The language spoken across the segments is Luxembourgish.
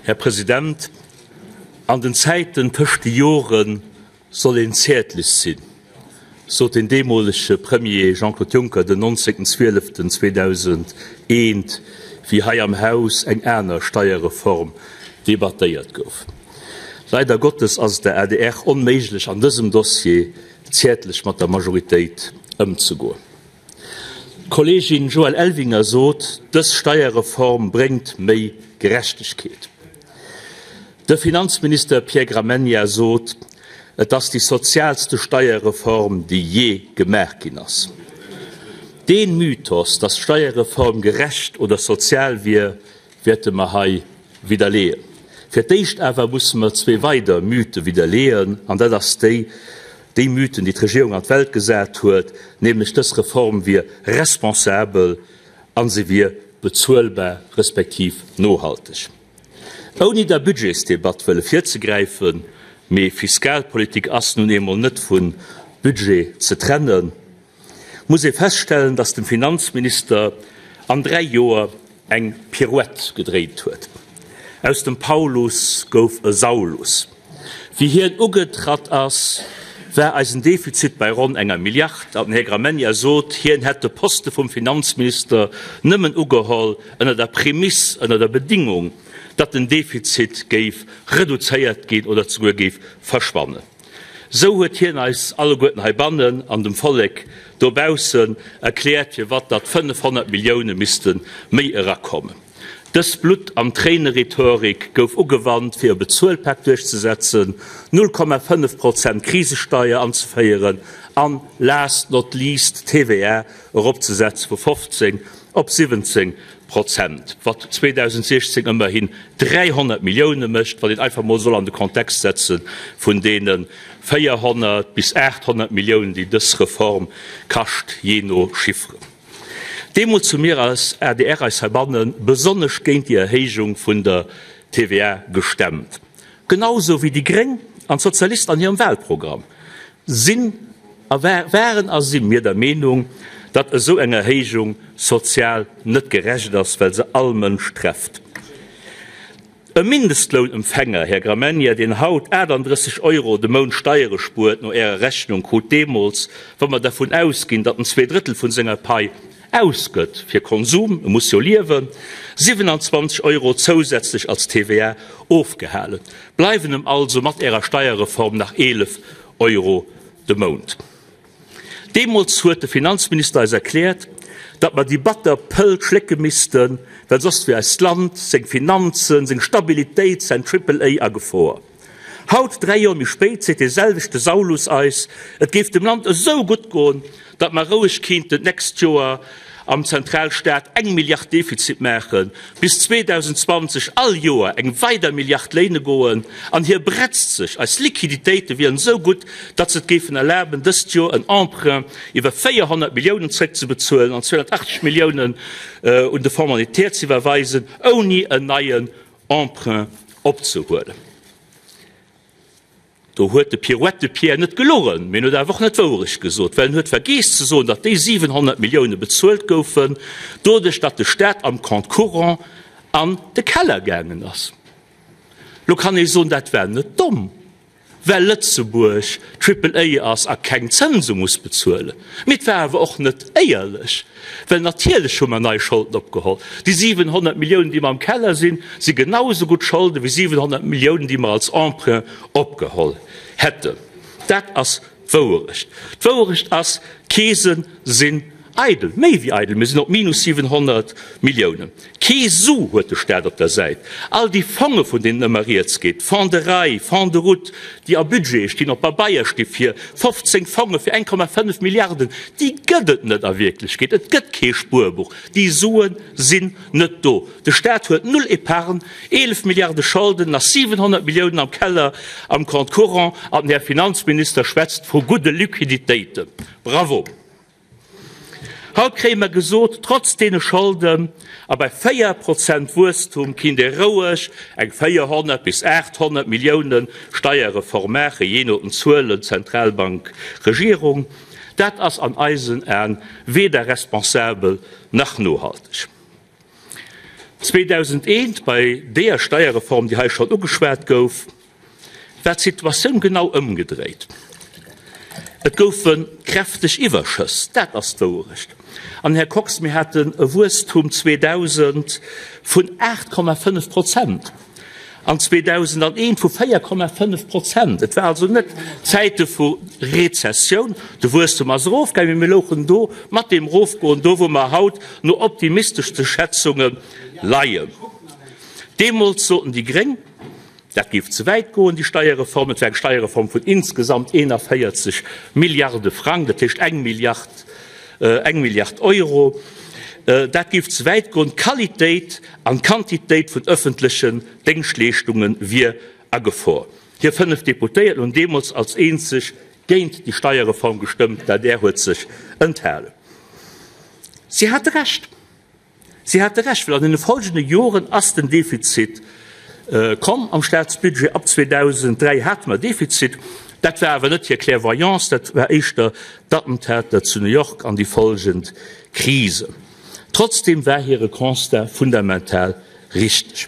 Här President, an den Zäiten tëscht de Jore soll een zäertlech sinn, sot den deemolege Premier Jean-Claude Juncker den 19.12.2001, wéi hei am Haus eng aner Steierreform debattéiert gouf. Leider Gottes ass et der adr onméiglech, an dësem Dossier zäertlech mat der Majoritéit ëmzegoen. D'Kolleegin Joëlle Elvinger sot, dës Steierreform bréngt méi Gerechtegkeet. De Finanzminister Pierre Gramegna sot, et ass déi soziaalste Steierreform, déi jee gemaach ginn ass. Dee Mythos, datt d'Steierreform gerecht oder sozial wier, wäerte mer hei widderleeën. Fir d'éischt awer musse mer zwee weider Mythe widderleeën, an dat ass déi, déi Mythen, déi d'Regierung an d'Welt gesat huet, nämlech dës Reform wier responsabel a se wier bezuelbar respektiv nohalteg. Ouni der Budgetsdebatt wëlle virzegräifen, mee Fiskalpolitik ass nun eemol net vu Budget ze trennen, muss ee feststellen, datt dem Finanzminister an 3 Joer eng Pirouette gedréint huet. Aus dem Paulus gouf e Saulus. Wéi hien ugetratt ass, war eisen Defizit bei ronn enger Milliard an den Här Gramegna sot, hien hätt de Poste vum Finanzminister nëmmen ugeholl ënner der Prämiss, ënner der Bedingung, datt den Defizit géif reduzéiert ginn oder souguer géif verschwannen. Sou huet hien eis alleguerten heibannen an dem Vollek dobaussen erkläert, firwat datt 500 Millioune misste méi erakommen. Dës Blutt an Tréine-Rhetorik gouf ugewannt, fir e Bezuelpak duerchzesetzen, 0,5 Prozent Krisesteier anzeféieren an, last not least, d'TVA eropzesetze vu 15 op 17 Prozent, wat 2016 ëmmerhin 300 Millioune mécht, wat een einfach mol soll an de Kontext setze vun deene 400 bis 800 Milliounen, déi dës Reform kascht, jee no Chiffre. Deemools hu mir als adr eis heibanne besonnesch géint déi Erhéijung vun der TVA gestemmt, genau esou wéi déi Gréng an d'Sozialisten an hirem Wahlprogramm. Sinn a waren a si mir der Meenung, datt esou eng Erhéijung sozial net gerecht ass, well se all Mënsch trefft. E Mindestlounempfänger, Här Gramegna, deen haut 38 Euro de Mount Steiere spuert, no Ärer Rechnung, krut deemools, wa mer dervun ausginn, datt en Zweedrëttel vun senger Pai ausgëtt fir Konsum, e muss jo liewen, 27 Euro zousätzlech als TVA ofgehalen. Bleiwen em also mat Ärer Steierreform nach 11 Euro de Mount. Deemools huet de Finanzminister eis erkläert, datt mer déi batter Pëll schlécke missten, well soss wier eist Land, seng Finanzen, seng Stabilitéit, säin Triple A a Gefor. Haut, 3 Joer méi spéit, seet dee selwechte Saulus eis, et géif dem Land esou gutt goen, datt mer roueg kinnten d'nächst Joer am Zentralstaat eng Milliard Defizit maachen, bis 2020 all Joer eng weider Milliard léine goen, an hie bretzt sech, eis Liquiditéite wieren esou gutt, datt se et géifen erlaben, dëst Joer en Emprunt iwwer 400 Milliounen zréckzebezuelen an 280 Milliounen un de Fonds monétaire ze iwwerweisen, ouni en neien Emprunt opzehuelen. Do huet de Pirouette Pierre net gelogen, mee en huet awer och net d'Wouerecht gesot, well en huet vergeess ze soen, datt déi 700 Millioune bezuelt goufen, doduerch datt de Staat am Compte courant an de Keller gaangen ass. Lo kann ee soen, dat war net domm, well Lëtzebuerg Triple A ass a keng Zënse muss bezuelen. Mee et war awer och net éierlech, well natierlech hu mer nei Scholden opgeholl. Déi 700 Milliounen, déi mer am Keller sinn, si genau esou gutt Scholde wéi 700 Milliounen, déi mer als Emprunt opgeholl hätten. Dat ass d'Wouerecht. D'Wouerecht ass, d'Keese sinn eidel, méi wéi eidel, mir sinn op minus 700 Milliounen. Kee Su huet de Staat op der Säit. All déi Fonge vun deenen ëmmer rieds geet, Fonds de rail, Fonds de route, déi a Budgete stinn, op Pabeier sti fir 15 Fonge fir 1,5 Milliarden, déi gëtt et net a Wierklechkeet. Et gëtt kee Spuerbuch. Déi Sue sinn net do. De Staat huet null Epargne, 11 Milliarde Scholden, nach 700 Milliounen am Keller am Compte courant an den Här Finanzminister schwätzt vu gudde Liquiditéiten. Bravo! Haut kréie mer gesot, trotz deene Scholden a bei 4 Prozent Wuesstum kinnt ee roueg eng 400 bis 800 Millioune Steierreform maachen, jee no den Zuelen, Zentralbank, Regierung. Dat ass an eisen Aen weder responsabel nach nohalteg. 2001, bei deeër Steierreform, déi hei schonn ugeschwat gouf, war d'Situatioun genau ëmgedréit. Et goufe kräfteg Iwwerschëss, dat ass d'Wouerecht. An, Här Kox, mir haten e Wuesstum 2000 vun 8,5 Prozent an 2001 vu 4,5 Prozent. Et war also net Zäite vu Rezessioun. De Wuesstum ass erofgaangen, mee mir louchen do mat deem Erofgoen do, wou mer haut no optimisteschste Schätzunge leien. Deemools soten déi Gréng, Dat géif ze wäit goen, déi Steierreform. Et war eng Steierreform vun insgesamt 41 Milliarde Frang, dat heescht eng Milliard, eng Milliard Euro. Dat géif ze wäit goen. D'Qualitéit an d'Quantitéit vun ëffentlechen Déngschtleeschtunge wier a Gefor. Hir 5 Deputéierten hunn deemools als eenzeg géint déi Steierreform gestëmmt. D'adr huet sech enthalen. Si hate Recht. Si hate Recht, well an deene folgende Joren ass den Defizit komm am Staatsbudget. Ab 2003 hate mer Defizit. Dat war awer net hir Clairvoyance, dat war éischter d'Attentater zu New York an déi folgend Krise. Trotzdem war hire Constat fundamental richteg.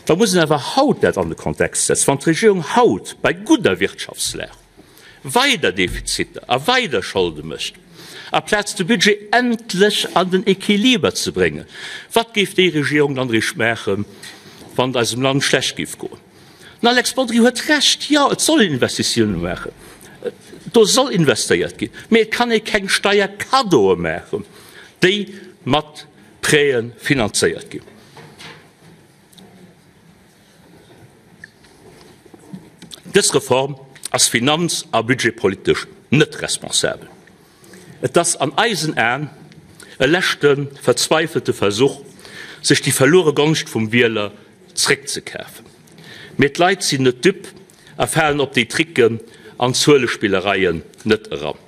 Da muss een awer haut dat an de Kontext setzen. Wann d'Regierung haut bei gudder Wirtschaftslag weider Defiziter a weider Scholde mécht, aplaz de Budget endlech an den Equiliber ze bréngen, wat géif déi Regierung dann eréischt maachen, wann et eisem Land schlecht géif goen? Den Alex Bodry huet Recht, jo, et soll een Investitioune maachen, do soll investéiert ginn, mee et kann ee keng Steierkaddoe maachen, déi mat Prêtë finanzéiert ginn. Dës Reform ass finanz a budgetpolitesch net responsabel. Et ass an eisen Aen e leschte verzweifelte Versuch, sech déi verluere Gonscht vum Wieler zréckzekafen. Mee d'Leit sinn net dupe a falen op déi Tricken an Zuelespillereien net eran.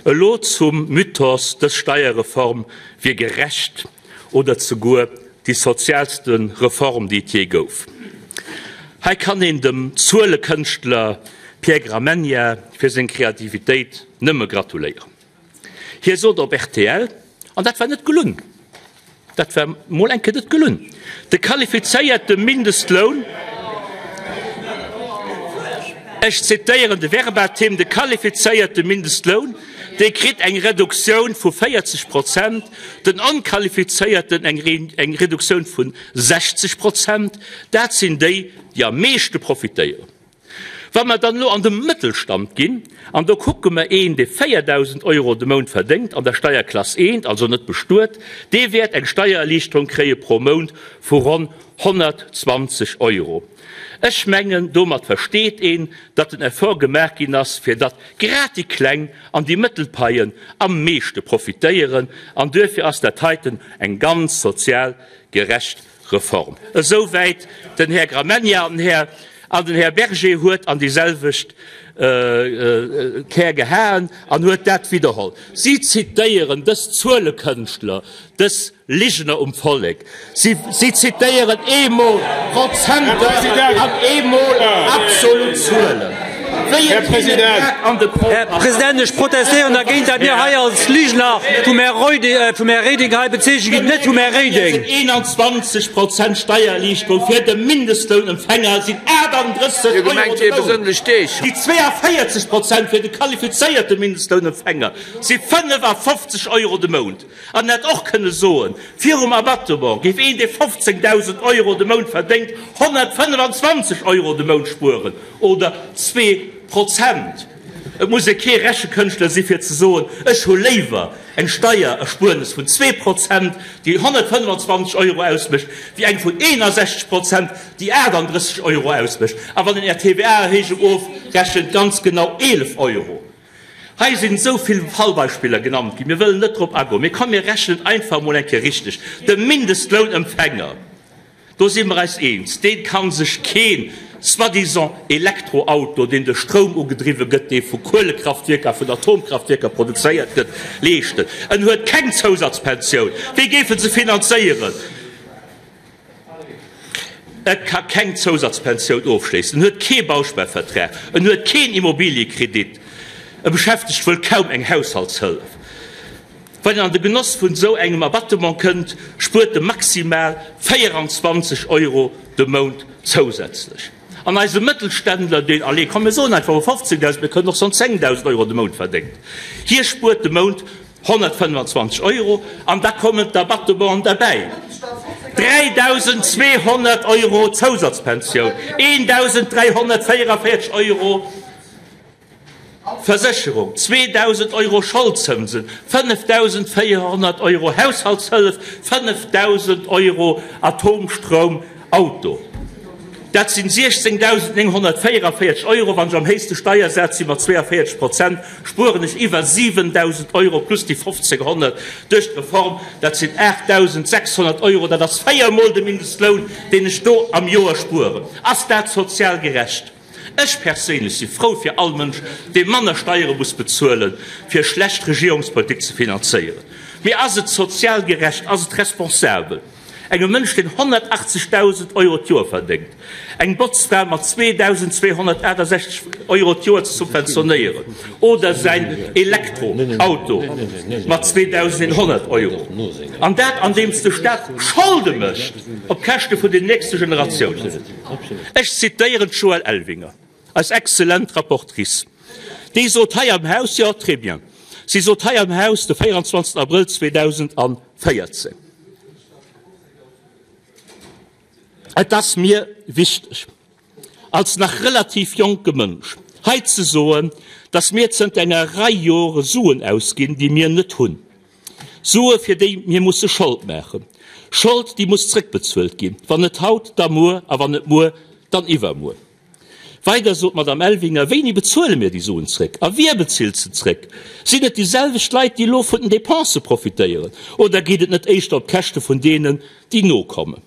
Elo zum Mythos, dës Steierreform wier gerecht oder zeguer déi sozialste Reform, déi et jee gouf. Hei kann een dem Zuelekënschtler Pierre Gramegna fir seng Kreativitéit nëmme gratuléieren. Hie sot op rtl, an dat war net gelunn, Dat war mol eng Kéier net gelunn. De qualifizéierte Mindestloun, ech zitéieren de Verbatim, de qualifizéierte Mindestloun, dee kritt eng Reduktioun vu 40 Prozent, den onqualifizéierten eng Reduktioun vu 60 Prozent. Dat sinn déi, déi am meeschte profitéieren. Wa mer dann elo an de Mëttelstand ginn, an do kucke mer een, dee 4.000 Euro de Mount verdéngt an der Steierklass I, also net bestuet, dee wäert eng Steiererliichterung kréie pro Mount vu ronn 120 Euro. Ech mengen, domat versteet een, datt den Effort gemaach ginn ass, fir datt grad déi Kleng an déi mëttel Paien am meeschte profitéieren, an duerfir ass dat heiten eng ganz sozial gerecht Reform. Esou wäit den Här Gramegna an den Här, an den Här Berger huet an déi selwecht Kär gehaen an huet dat widderholl. Si zitéieren dës Zuelekënschtler, dës Ligener um Vollek. Si, si zitéieren eemol Prozenter an eemol absolut Zuelen. Wéi et hinne grad an de Proff Här President, ech protestéieren dergéint, dat mir hei als Ligener vum Här vum Här Reding hei bezeechent ginn, net vum Här Reding. 21 Prozent Steiererliichterung fir de Mindestlounempfänger sinn 38 Euro de Mount. Déi 42 Prozent fir de qualifizéierte Mindestlounempfänger si 55 Euro de Mount. An en hätt och kënne soen, virum Abattement géif een, dee 15.000 Euro de Mount verdéngt, 125 Euro de Mount spueren, oder 2 Prozent. Et muss ee kee Rechekënschtler si fir ze soen, ech hu léiwer eng Steiererspuernes vun 2 Prozent, déi 125 Euro ausmécht, wéi eng vun 61 Prozent, déi 38 Euro ausmécht. A wann een Är TVA-Erhéijung ofrechent, ganz genau 11 Euro. Hei sinn esou vill Fallbeispiller genannt ginn, mir wëllen net drop agoen, mee komm mir rechnen einfach emol eng Kéier richteg, De Mindestlounempfänger, do si mer eis eens, dee ka sech keen soi-disant Elektroauto, deen duerch Stroum ugedriwwe gëtt, dee vu Kuelekraftwierker a vun Atomkraftwierker produzéiert gëtt, leeschten. En huet keng Zousatzpensioun. Wéi géif en se finanzéieren? E ka keng Zousatzpensioun ofschléissen, en huet kee Bausparvertrag, en huet keen Immobiliëkredit, e beschäftegt wuel kaum eng Haushaltshëllef. Wann een an de Genoss vun esou engem Abattement kënnt, spuert e maximal 24 Euro de Mount zousätzlech. An eise Mëttelständler, deen, allez, komm mir soen einfach mol 15.000, mir kënnen och soen 10.000 Euro de Mount verdéngt, hie spuert de Mount 125 Euro an da kommen d'Abattementen derbäi, 3.200 Euro Zousatzpensioun, 1.344 Euro Versécherung, 2.000 Euro Scholdzënsen, 5.400 Euro Haushaltshëllef, 5.000 Euro Atomstroum Auto. Dat sinn 16.944 Euro. Wann ech am héchste Steiersaz si mat 42 Prozent, spueren ech iwwer 7.000 Euro plus déi 1.500 duerch d'Reform. Dat sinn 8.600 Euro. Dat ass véiermol de Mindestloun, deen ech do am Joer spueren. Ass dat sozial gerecht? Ech perséinlech si frou fir all Mënsch, dee manner Steiere muss bezuelen, fir schlecht Regierungspolitik ze finanzéieren. Mee ass et sozial gerecht, ass et responsabel, engem Mënsch, deen 180.000 Euro d'Joer verdéngt, eng Botzfra mat 2.268 Euro d'Joer ze subventionéieren oder säin Elektroauto mat 2.100 Euro, an dat andeems de Staat Scholde mécht op Käschte vun den nächste Generatiounen? Ech zitéieren d'Joëlle Elvinger, eis exzellent Rapportrice, déi sot hei am Haus, jo, très bien, si sot hei am Haus de 24. Abrëll 2014, Et ass mir wichteg, als nach relativ jonke Mënsch hei ze soen, dass mir zënter enger Rei Jore Suen ausginn, déi mir net hunn. Sue fir déi mir musse Schold maachen. Schold déi muss zréckbezuelt ginn, wann net haut, da muer, a wann net muer, dann iwwermuer. Weider sot d'Madame Elvinger, Wéini bezuele mir déi Suen zréck a wie bezilt se zréck? Sinn et déi selwecht Leit, déi elo vun den Depensë profitéieren oder geet et net éischter op d'Käschte vun deenen, déi nokommen?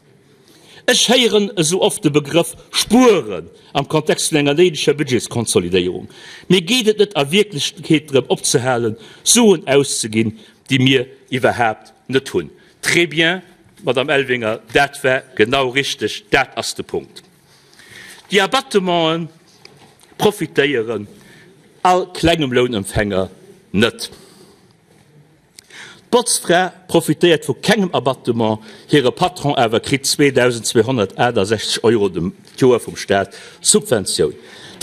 Ech héieren esou oft de Begrëff spueren am Kontext vun enger néideger Budgetskonsolidéierung. Mee geet et net a Wierklechkeet drëm opzehalen, Suen auszeginn, déi mir iwwerhaapt net hunn? Très bien, Madame Elvinger, dat war genau richteg, dat ass de Punkt. Déi Abattementen profitéieren all klengem Lounempfänger net. D'Botzfra profitéiert vu kengem Abattement, hire Patron awer kritt 2.268 Euro d'Joer vum Staat Subventioun.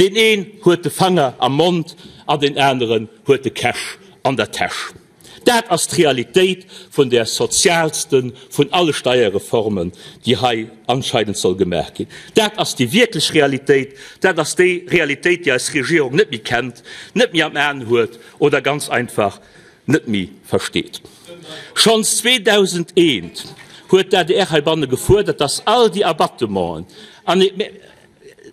Deen een huet de Fanger am Mond an deen aneren huet de Cash an der Täsch. Dat ass d'Realitéit vun där soziaalste vun alle Steierreformen, déi hei anscheinend soll gemaach ginn. Dat ass déi wierklech Realitéit. Dat ass déi Realitéit, déi eis Regierung net méi kennt, net méi am Aen huet oder ganz einfach net méi versteet. Schonns 2001 huet d'ADR heibanne gefuerdert, datt all déi Abattementen an,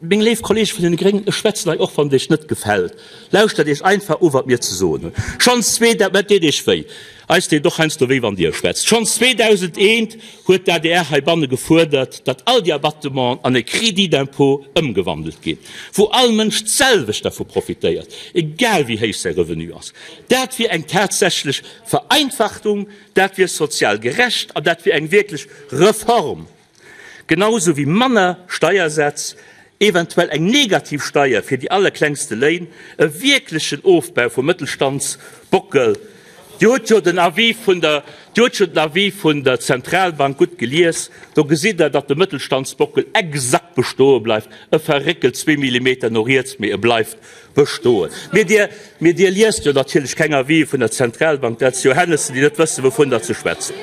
meng léif Kollege vun den Gréngen, ech schwätzen hei och wann et Iech net gefält, lauschtert Iech einfach u wat mir ze soen hunn, schonns, mä et deet Iech wéi, eis deet och heiansdo wéi wann Dir schwätzt, schonns 2001 huet d'ADR heibanne gefuerdert, datt all déi Abattementen an e Crédit d'impôt ëmgewandelt ginn, wou all Mënsch d'selwecht dervu profitéiert, egal wéi héich säi Revenu ass. Dat wier eng tatsächlech Vereinfachung, dat wier sozial gerecht an dat wier eng wierklech Reform, genau esou wéi manner Steiersätz, eventuell eng negativ Steier fir déi allerklengste Léin, e wierklechen Ofbau vum Mëttelstandsbockel. Dir hutt jo den Avis vun der, Dir hutt jo den Avis vun der Zentralbank gutt gelies. Do gesitt Der, datt de Mëttelstandsbockel exakt bestoe bleift. E verréckelt zwee Millimeter no riets, mee e bleift bestoen. Mee Dir, mee Dir liest jo natierlech keng Avisë vun der Zentralbank, dat si jo Hännessen, déi net wëssen, wouvun datt se schwätzen.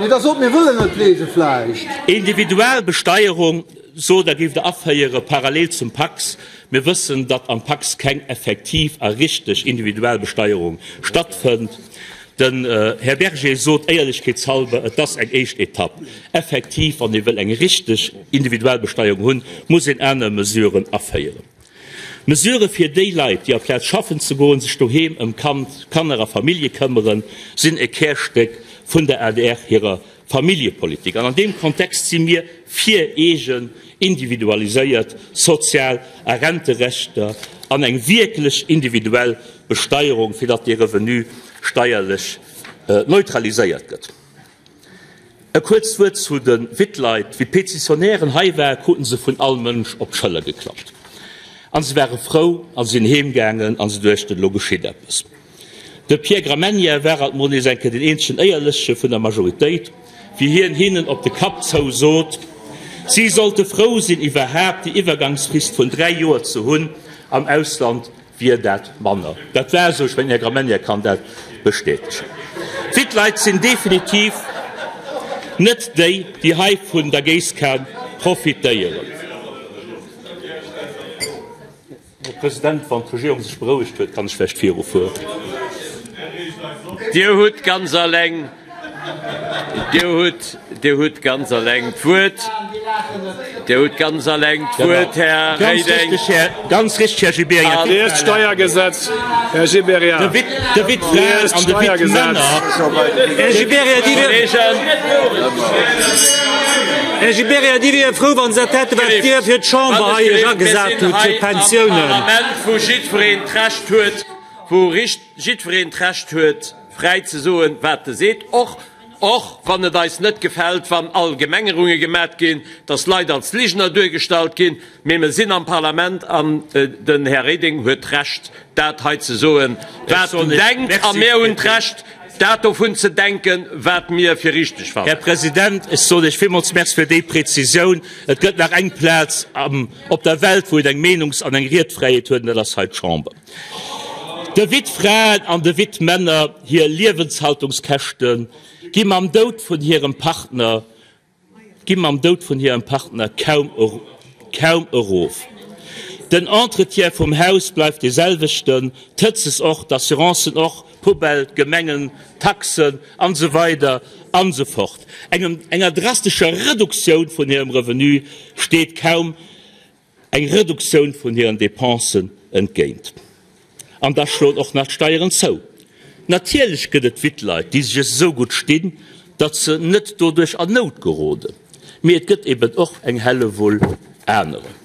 Nee, da sot, mir wëllen net lese vläicht. Individualbesteierung, sot Der, géift Der aféiere parallel zum Pacs. Mir wëssen, datt am Pacs keng effektiv a richteg Individualbesteierung stattfënnt. Den Här Berger sot éierlechkeetshalber, et ass eng éischt Etapp. Effektiv, wann ee wëll eng richteg Individualbesteierung hunn, muss een aner Mesuren aféieren. Mesurë fir déi Leit, déi aplaz schaffen ze goen, sech doheem ëm Kand, Kanner a Famillje këmmeren, sinn e Kärstéck vun der adr hirer Familljepolitik. An an deem Kontext si mir fir eegen, individualiséiert Sozial a Renterechter an eng wierklech individuell Besteierung, fir datt dee Revenu steierlech neutraliséiert gëtt. E kuerzt Wuert zu de Wittleit, Wéi d'Petitionnairen hei waren, kruten se vun all Mënsch op d'Schëller geklappt. An se ware frou a sinn heem gaangen a se duechten, elo geschitt eppes. De Pierre Gramegna war alt mol nees eng Kéier den eenzegen Éierleche vun der Majoritéit, wéi hien hinnen op de Kapp zou sot, si sollte frou sinn, iwwerhaapt déi Iwwergangsfrist vun 3 Joer ze hunn, am Ausland wier dat manner. Dat war esou, ech mengen, Här Gramegna kann dat bestätegen. D'Wittleit sinn definitiv net déi, déi hei vun der Géisskan profitéieren. Här President, wann d'Regierung sech berouegt huet, kann ech vläicht virufueren. Dir hutt ganz alleng Dir hutt, Dir hutt ganz alleng d'Wuert. Dir hutt ganz alleng d'Wuert, Här Reding. Ganz richtig, Här Gibéryen. Liest d'Steiergesetz, Här Gibéryen. De Wittfraen an de Wittmänner. Här Gibéryen, déi wier, Här Gibéryen, déi wiere frou, wa se dat hätten, wat Dir fir d'Chamber hei Iech agesat hutt fir d'Pensiounen. Parlament, wou jiddwereen d'Recht huet, wou jiddwereen d'Recht huet, fräi ze soen, wat e seet, och, och wann et eis net gefält, wann Allgemengerunge gemat ginn, dass Leit als Ligner duergestallt ginn. Mee mer sinn am Parlament an den Här Reding huet d'Recht, dat hei ze soen, wat en denkt, a mir hunn d'Recht, dat dovun ze denken, wat mir fir richteg fannen. Här President, ech soen Iech villmools Merci fir déi Präzisioun. Et gëtt nach eng Plaz op der Welt, wou een eng Meenungs an eng Riedfräiheet huet, an dat ass hei d'Chamber. De Wittfraen an de Wittmänner hir Liewenshaltungskäschte gi mam Doud vun hirem Partner gi mam Doud vun hirem Partner kaum kaum erof. Den Entretien vum Haus bleift dee selwechten, d'Hëtzes och, d'Assurancen och, d'Poubelle, d'Gemengen, d'Taxen an esou weider an esou fort. Engem enger drastescher Reduktioun vun hirem Revenu steet kaum eng Reduktioun vun hiren Dépensen entgéint. An da schloen och nach d'Steieren zou. Natierlech gëtt et Wittleit, déi sech esou gutt stinn, datt se net doduerch an Nout geroden, mee et gëtt eben och eng Hellewull anerer.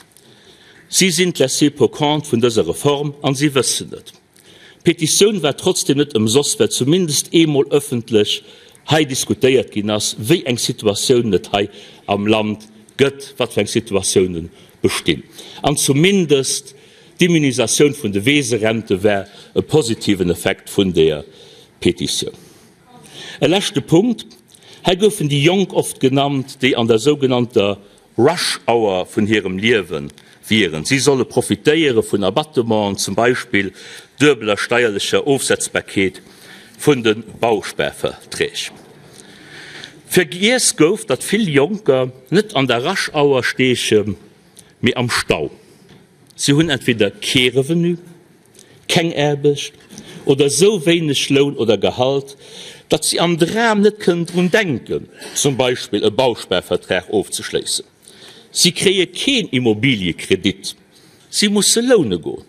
Si sinn d'Laissés pour compte vun dëser Reform an si wëssen et. D'Petitioun war trotzdem net ëmsoss, well zumindest eemol ëffentlech hei diskutéiert ginn ass, wéi eng Situatiounen et hei am Land gëtt, wat fir eng Situatiounen bestinn. An zumindest d'Immunisatioun vun de Weeserente war e positiven Effekt vun deeër Petitioun. E leschte Punkt, Hei goufen déi Jonk oft genannt, déi an der sougenannter Rush Hour vun hirem Liewe wieren. Si solle profitéiere vun Abattementen, zum Beispill duebeler steierlecher Ofsetzbarkeet vun de Bausparverträg. Vergiess gouf, datt vill Jonker net an der Rush Hour steechen, mee am Stau. Si hunn entweder kee Revenu, keng Aarbecht oder esou wéineg Loun oder Gehalt, datt si am Dram net kënnen drun denken, zum Beispill e Bausparvertrag ofzeschléissen. Si kréie keen Immobiliëkredit, si musse loune goen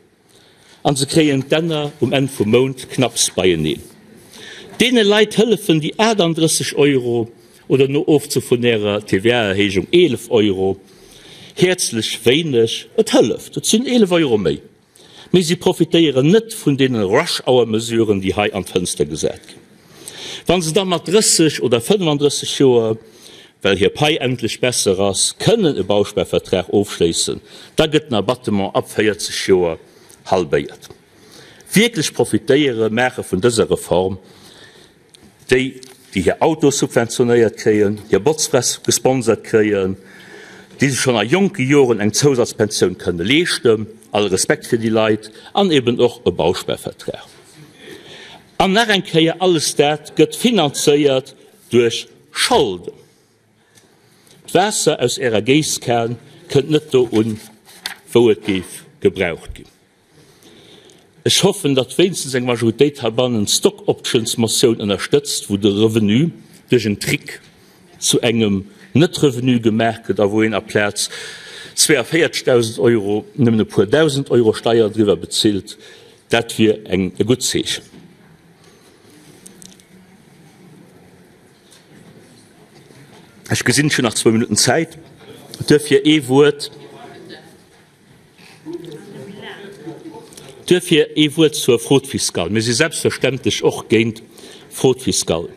an se kréien d'Enner um Enn vum Mount knapps beieneen. Deene Leit hëllefen déi 38 Euro oder no Ofzuch vun Ärer TVA-Erhéijung 11 Euro häerzlech wéineg. Et hëlleft, et sinn 11 Euro méi. Mee si profitéieren net vun deene Rush-Hour-Mesuren, déi hei an d'Fënster gesat ginn. Wa se da mat 30 oder 35 Joer, well hir Pai endlech besser ass, kënnen e Bausparvertrag ofschléissen, da gëtt den Abattement ab 40 Joer halbéiert. Wierklech profitéiere maache vun dëser Reform Déi, déi hir Auto subventionéiert kréien, hir Botzfress gesponsert kréien, déi sech schonn a jonke Joren eng Zousatzpensioun kënne leeschten, all Respekt fir déi Leit, an eben och e Bausparvertrag. An nach eng Kéier, alles dat gëtt finanzéiert duerch Scholden. D'Waasser aus Ärer Géisskan kënnt net do un, wou et géif gebraucht ginn. Ech hoffen, datt wéinstens eng Majoritéit heibannen d'Stock-Options-Motioun ënnerstëtzt, wou de Revenu duerch en Trick zu engem Net-Revenu gemaach gëtt a wou een aplaz 42.000 Euro nëmmen e puer Dausend Euro Steier driwwer bezilt. Dat wier eng e gutt Zeechen. Ech gesinn, ech hunn nach zwou Minutten Zäit, duerfir ee Wuert. Duerfir ee Wuert zur Fraude fiscale. Mir si selbstverständlech och géint Fraude fiscale.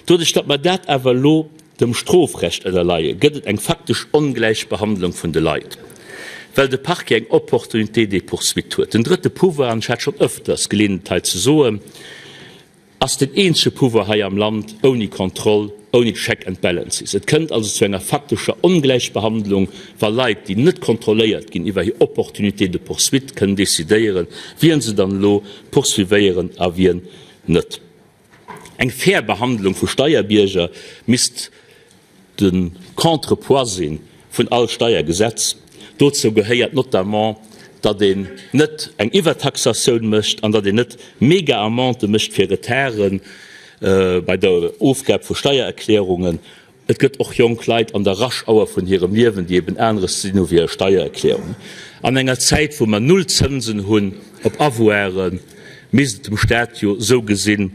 Doduerch, datt mer dat awer elo. Dem Strofrecht ënnerleien, gëtt et eng faktesch Ongläichbehandlung vun de Leit, well de Parquet eng Opportunité de poursuite huet. Den drëtte Pouvoir, an ech hat schonn ëfters d'Geleeënheet hei ze soen, ass den eenzege Pouvoir hei am Land ouni Kontroll, ouni Check and Balances. Et kënnt also zu enger faktescher Ongläichbehandlung, wa Leit, déi net kontrolléiert ginn iwwer hir Opportunité de poursuite, kënnen decidéieren, wien se dann elo poursuivéieren a wien net. Eng fair Behandlung vu Steierbierger misst de Contrepoids si vun all Steiergesetz. Dozou gehéiert notamment, datt een net eng Iwwertaxatioun mécht an datt een net Mega-Amendë mécht fir Retarde bei der Ofgab vu Steiererklärungen. Et gëtt och jonk Leit an der Rush-Hour vun hirem Liewen, déi eben aneres ze dinn hu wéi hir Steiererklärungen. An enger Zäit, wou mer null Zënsen hunn op Avoiren, misst et dem Staat jo esou gesinn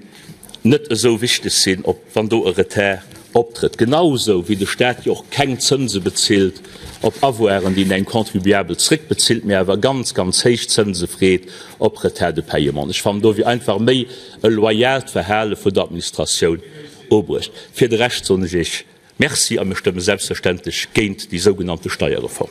net esou wichteg sinn, ob wann do e Retard optrëtt. Genausou wéi de Staat jo och keng Zënse bezilt op Avoiren, déi en engem Contribuabel zréckbezilt, mee awer ganz, ganz héich Zënse freet op Retards de paiement. Ech fannen, do wier einfach méi e loyalt Verhale vun der Administratioun Ubruecht. Fir de Rescht soen ech Iech Merci a mir stëmme selbstverständlech géint déi sougenannte Steierreform.